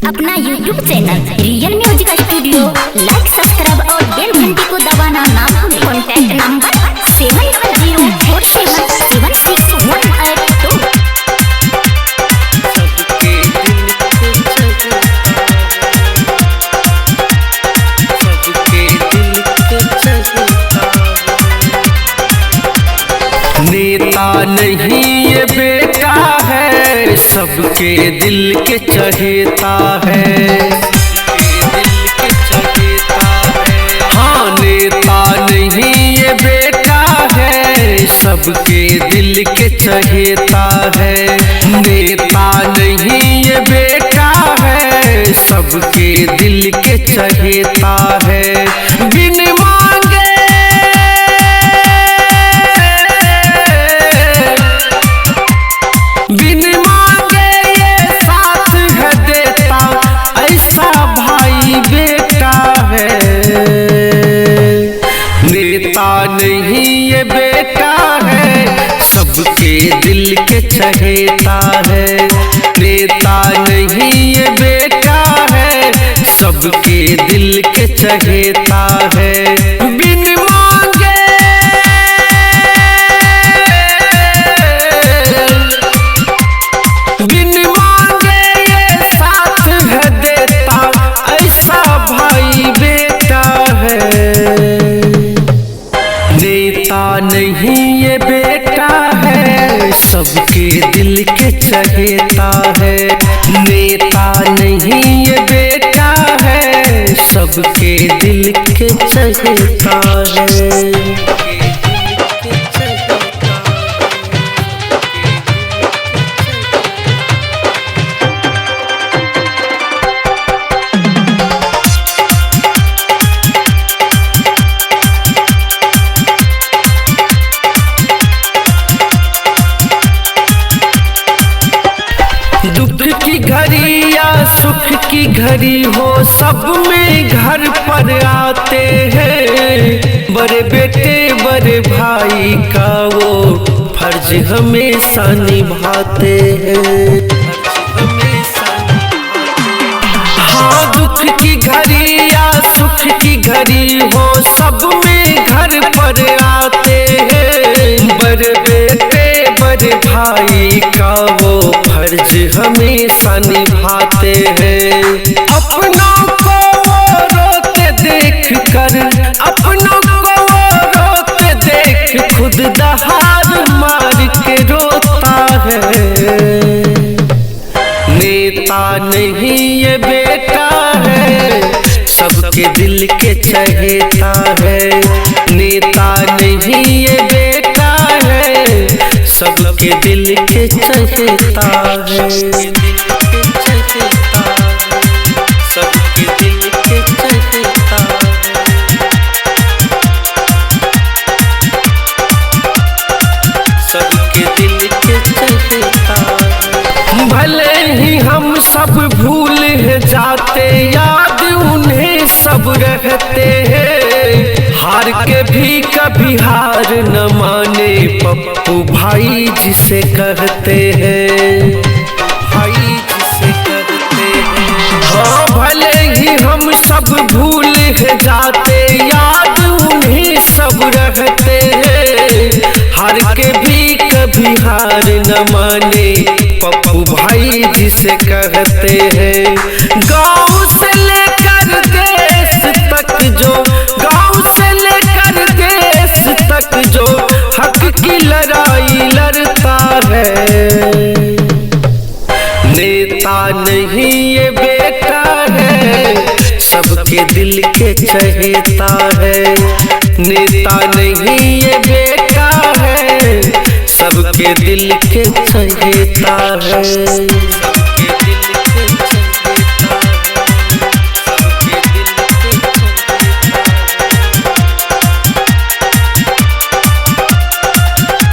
अपना YouTube channel real music studio like, subscribe और बेल घंटी को दबाना ना भूलें। Contact number 7047776182। सबके दिल के चहेता। नेता नहीं ये बेटा है, सबके दिल के चहेता है। हाँ, नेता नहीं ये बेटा है, सबके दिल के चहेता है। नेता नहीं ये बेटा है, सबके दिल के चहेता है। बिन मांगे बिन मांगे ये साथ है देता, ऐसा भाई बेटा है। नेता नहीं ये बेटा है, सबके दिल के चहेता है। नेता नहीं ये बेटा है, सबके दिल के चहेता है। बिन मांगे बिन मांगे ये साथ है देता, ऐसा भाई बेटा है। नेता नहीं ये बेटा है, सबके दिल के चहेता है। नेता नहीं ये बेटा है, सबके दिल के चहेता है। दुख की घड़ी या सुख की घड़ी हो, सब में घर पर आते हैं। बड़े बेटे बड़े भाई का वो फर्ज हमेशा निभाते हैं। हाँ, दुख की घड़ी या सुख की घड़ी हो, सब में घर पर आते हैं। बड़े बेटे बड़े भाई का वो फर्ज हमेशा निभाते हैं। अपनों को वो रोते देख कर, अपनों को वो रोते देख खुद दहाड़ मार के रोता है। नेता नहीं ये बेटा है, सबके दिल के चहेता है। नेता नहीं ये बेटा है, सबके दिल के चहेता है। सबके दिल के चहेता है। सबके दिल के चहेता है। भले ही हम सब भूल जाते, याद उन्हें सब रहते हैं। हार के भी कभी हार न माने पप्पू भाई जिसे कहते हैं। भाई जिसे कहते हैं। हाँ, भले ही हम सब भूल जाते, याद उन्हें सब रहते हैं। हार के भी कभी हार न माने पप्पू भाई जिसे कहते हैं। गाँव से लेकर देश तक जो, गाँव से लेकर देश तक जो हक की लड़ाई लड़ता है। नेता नहीं ये बेटा है, सबके दिल के चहेता है। नेता नहीं ये बेटा है, सबके दिल के चहेता है। सबके दिल के चहेता है। सबके दिल के चहेता है।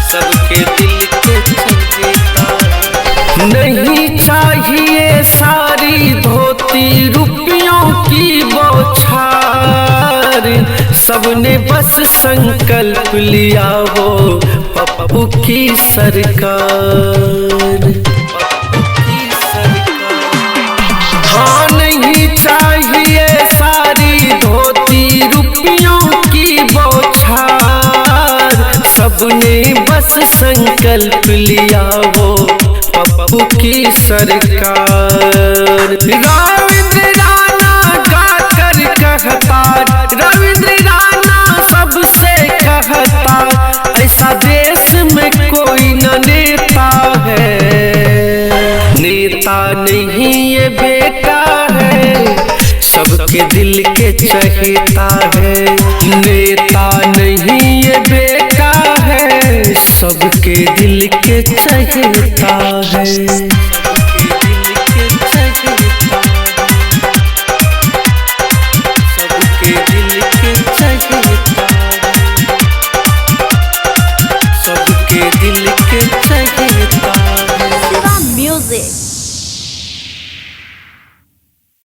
सबके दिल के चहेता है। नहीं चाहिए सारी धोती रुपयों की बौछार, सबने बस संकल्प लिया वो पप्पू की सरकार। पप्पू की सरकार। हाँ, सबने बस संकल्प लिया वो पप्पू की सरकार। रविंद्र राणा गाकर कहता, रविंद्र राणा सबसे कहता, ऐसा देश में कोई न नेता है। नेता नहीं ये बेटा है, सबके दिल के चहेता है। नेता नहीं ये बेटा है, सबके दिल के चहेता है।